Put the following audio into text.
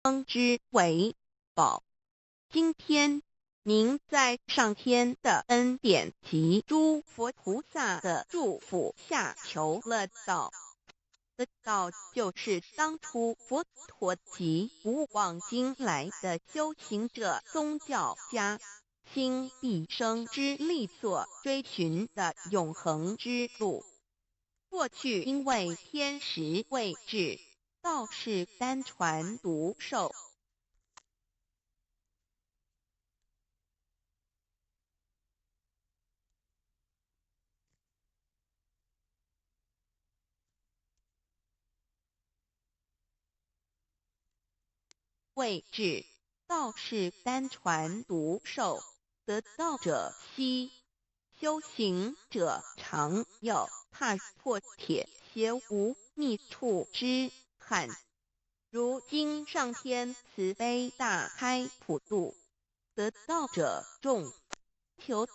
称之为宝。今天，您在上天的恩典及诸佛菩萨的祝福下求了道。得道就是当初佛陀及古往今来的修行者、宗教家，倾毕生之力所追寻的永恒之路。过去因为天时未至，道是单传独授。未至，道是单传独授，得道者稀，修行者常有踏破铁鞋无觅处之憾。如今上天慈悲大开普度，得道者众，求